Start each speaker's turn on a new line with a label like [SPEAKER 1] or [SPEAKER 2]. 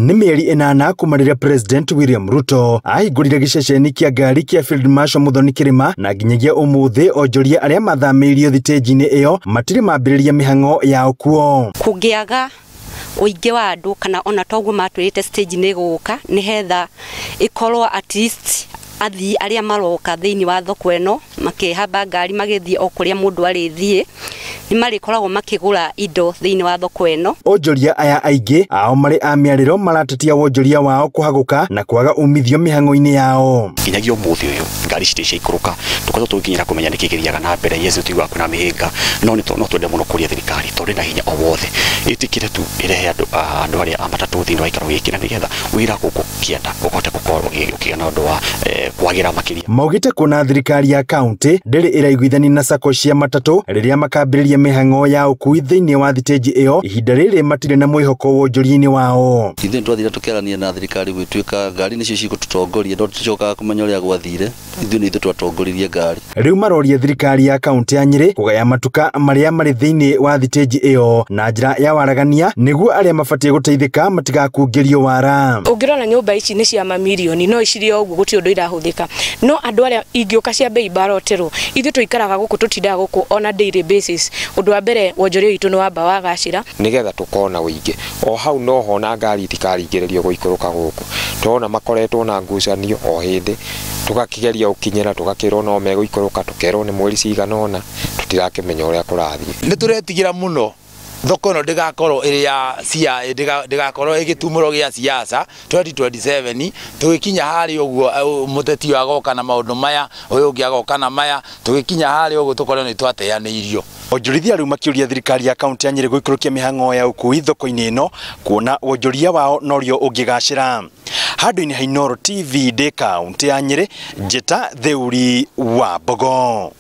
[SPEAKER 1] Nĩ mĩeri 8 kuma rĩrĩa President William Ruto ahingũrire gĩceceni kĩa ngari kĩa Field Marshal Muthoni Kĩrĩma na nginyagia ũmũthĩ onjoria arĩa mathamĩirio thitĩnji-inĩ ĩyo matirĩ mambĩrĩria mĩhang'o yao kuo.
[SPEAKER 2] Kũngĩaga ũingĩ wa andũ kana ona toguo matwĩrĩte stage nĩ gũka nĩhetha ĩkorwo at least athii arĩa maroka thĩinĩ wa thoko ĩno makĩhamba ngari magĩthiĩ o kũrĩa mũndũ arĩthiĩ nĩ marĩkoragwo makĩgũra indo thĩinĩ wa thoko ĩno.
[SPEAKER 1] Onjoria aya aingĩ ao marĩ a mĩarĩro maratetia wonjoria wao kũhagũka na kwaga umithio mĩhang'o-inĩ yao.
[SPEAKER 3] Nginyagia ũmũthĩ ũyũ ngari citirĩ ciaikũrũka tũkoretwo tũgĩkinyĩra kũmenya nĩkĩ gĩthiaga na mbere. Yes, tũiguaga kwĩna mĩhĩnga no no twende mũno kũria thirikari tondũ ĩna hinya o wothe ĩtĩkĩre tu ĩrehe andũ arĩa a matatũ thĩinĩ wa gĩikaro gĩkĩ na nĩgetha wĩra gũkũ kĩanda ũhote gũkorwo ũkĩgĩa na ũndũ wa kwagĩra makĩria.
[SPEAKER 1] Maugĩte kuona thirikari ya kaunti ndĩrĩ ĩraiguithania na sacco cia matatũ rĩrĩa makambĩrĩria mĩhang'o ya ũkui thĩinĩ wa thitĩnji ĩyo ihinda rĩrĩ matirĩ na mwĩhoko wonjoria-inĩ wao.
[SPEAKER 4] Ithuĩ nĩtwathire tũkĩarania na thirikari gwĩtuĩka ngari nĩcio cigũtũtongoria no tũticokaga kũmenya ũrĩa gwathire, ithuĩ nĩ ithuĩ twatongoririe ngari.
[SPEAKER 1] Rĩu maroria thirikari ya kaunti ya Nyĩrĩ kũgaya matuka marĩa marĩ thĩinĩ wa thitĩnji ĩyo na njĩra ya waragania nĩguo arĩa mabatiĩ gũteithĩka matigakungĩrio wara.
[SPEAKER 5] Ũngĩrora nyũmba ici nĩ cia mamirioni no icirĩ o ũguo gũtirĩ ũndũ irahũthĩka, no andũ arĩa ingĩũka cia bei baroterwo ithuĩ tũikaraga gũkũ tũtindaga gũkũ on a daily basis. Ũndũ wa mbere wonjoria witũ nĩ wamba wagacĩra
[SPEAKER 6] nĩgetha tũkona ũingĩ o hau no hona ngari itikaringĩrĩrio gũikũrũka gũkũ tũrona makoretwo na ngucanio o hĩndĩ tũgakĩgeria gũkinyĩra tũgakĩrwo no megũikũrũka tũkerwo nĩ mweri cigana ũna tũtirakĩmenya ũrĩa kũrathiĩ.
[SPEAKER 7] Nĩ tũretigĩra mũno thoko ĩno ndĩgakorwo ĩrĩ ya cia ndĩgakorwo ĩgĩtumũro gĩa siasa 2027 tũgĩkinya harĩa ũguo mũteti ũyũ agoka na maũndũ maya ũyũ ũngĩ agoka na maya tũgĩkinya harĩa ũguo tũkorwo nĩ twateanĩirio.
[SPEAKER 1] Onjorithia rĩu makĩũria thirikari ya kaunti ya Nyĩrĩ gũikũrũkia mĩhang'o ya ũkui thoko-inĩ ĩno kuona wonjoria wao norio ũngĩgacĩra. Handũ-inĩ ha Inooro TV ndĩ kaunti ya Nyĩrĩ, Njĩta Theuri wa Mbogo.